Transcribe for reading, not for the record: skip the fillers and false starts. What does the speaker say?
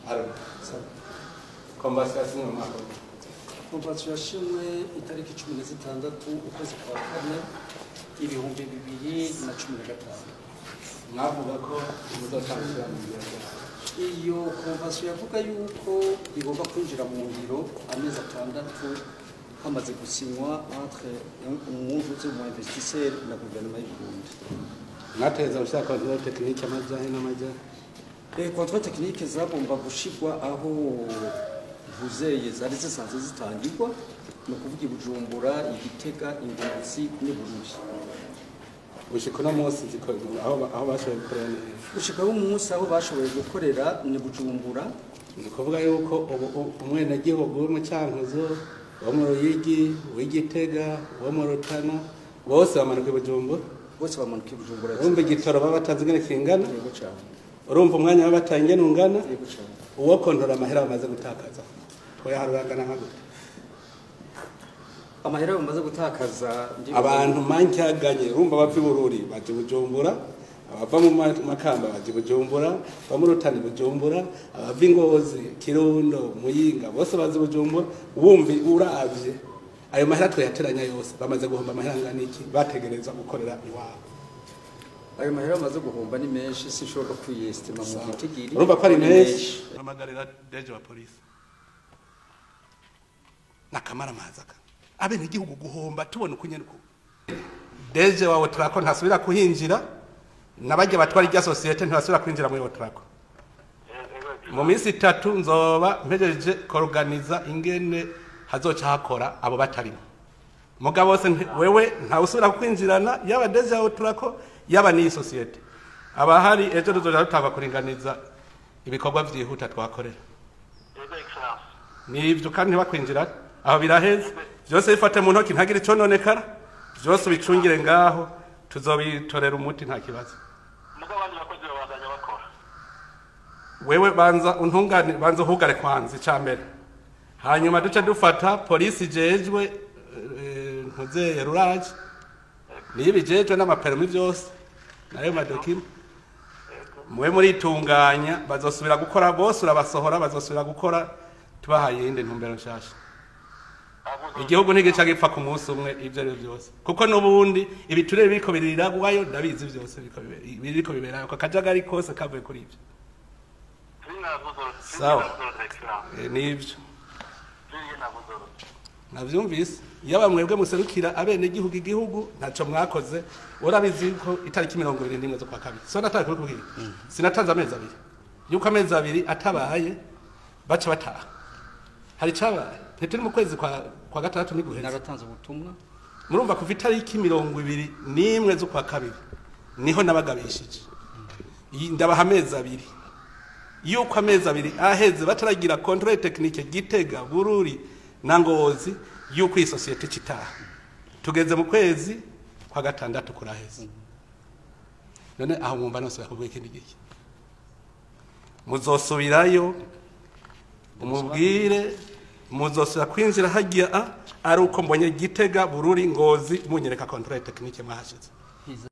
Alors, convention yasinywe mu mwaka wa Convention yasinywe itariki 16 ukwezi kwa kane 2015. Mwavuga ko muzotangura mu ngiro? Iyo convention yavuga yuko igomba kwinjira mu ngiro amezi 6 hamaze gusinywa entre umuntu uzi mu investisseur na guverinoma y'u Burundi. Mwateza gushaka contrôle technique amajahe n'amajahe? Contrôle technique zagomba gushigwa aho vuzeye zari zisanzwe zitangirwa, ni ukuvuga i Bujumbura, i Gitega, i Ngozi n'i Bururi. Gushika uno munsi zikorwa aho bashoboye gukorera neza? Gushika umunsi aho bashoboye gukorera ni Bujumbura. Ni ukuvuga yuko ubu umwenegihugu wo mu Cankuzo, wo mu Ruyigi, w'Igitega, wo mu Rutana, bose bamanuka i Bujumbura? Bose bamanuka i Bujumbura. Urumva igitoro baba batazi ingene kingana? Yego cane. Urumva umwanya baba bataye ingene ungana? Yego cane. Uwo kontora amahera bamaze gutakaza twoyaharura angana nka gute? Amahera bamaze gutakaza Abantu mancyaganye, urumva bava i Bururi baje Bujumbura, abava mu Makamba baje Bujumbura, abava mu Rutana Bujumbura, abava i Ngozi, Kirundo, Muyinga, bose bazi Bujumbura. Wumva uravye ayo mahera twoyateranya yose, bamaze guhomba amahera angana iki bategereza gukorera iwabo? Ayo mahera bamaze guhomba ni menshi, sinshobora kwiyestima mu gitigiri. Urumva ko ari menshi. Hamagarira DG wa polisi n'akamaramaza abenegihugu guhomba tubona uko nyene uko DG wa Otrako ntasubira kuhinjira, n'abajya batwara irya société ntibasubira kwinjira muri Otrako. Mu minsi 3 nzoba mpejeje kuorganiza ingene hazoca hakora abo batarimo. Mugabo bose wewe ntawusubira kwinjirana, yaba DG wa Otrako, yaba n'iyi société. Abahari ejo tuzoja dutangwa kuringaniza ibikorwa vyihuta twakorera. Nivyo, kandi ntibakwinjira aho biraheze vyose, bifate mu ntoki, ntagire ico nonekara, vyose ubicungire ngaho, tuzobitorera umuti, nta kibazo. Mugabo abandi bakozi babandanya bakora? Wewe banza untungane, banza uhugare kwanza ica mbere, hanyuma duce dufata polisi ijejwe ntuzeye ruraje niyo ibijejwe n'ama permis vyose nayo ma documents. Mwe muritunganya, bazosubira gukora bose, urabasohora, bazosubira gukora tubahaye iyindi ntumbero nshasha. Igihugu ntigica gipfa ku munsi umwe, ivyo ari byo byose, kuko n'ubundi ibiturere biriko biriragwayo, ndabizi vyose biriko biberayo, ako kajagari kose kavuye kuri ivyo. Sawa. Nivyo navyumvise. Yaba mwebwe muserukira abenegihugu, igihugu ntaco mwakoze. Urabizi ko itariki 21 z'ukwa kabiri so natari kubikubwira, sinatanze amezi 2 yuko amezi 2 atabaye baca bataha? Hari cabaye? Ntituri mu kwezi kwa gatandatu niguheze? Naratanze ubutumwa. Murumva kuva itariki 21 z'ukwa kabiri niho nabagabishije. Ndabaha amezi 2 yuko amezi 2 aheze bataragira contrôle technique Gitega, Bururi na Ngozi, yuko iyi société citaha. Tugeze mu kwezi kwa gatandatu kuraheze. None aho mwumva nose bakubwiye ikindi giki? Muzosubirayo umubwire muzosubira kwinjira hagiya ari uko mbonye Gitega, Bururi, Ngozi munyereka contrôle technique mwahashize.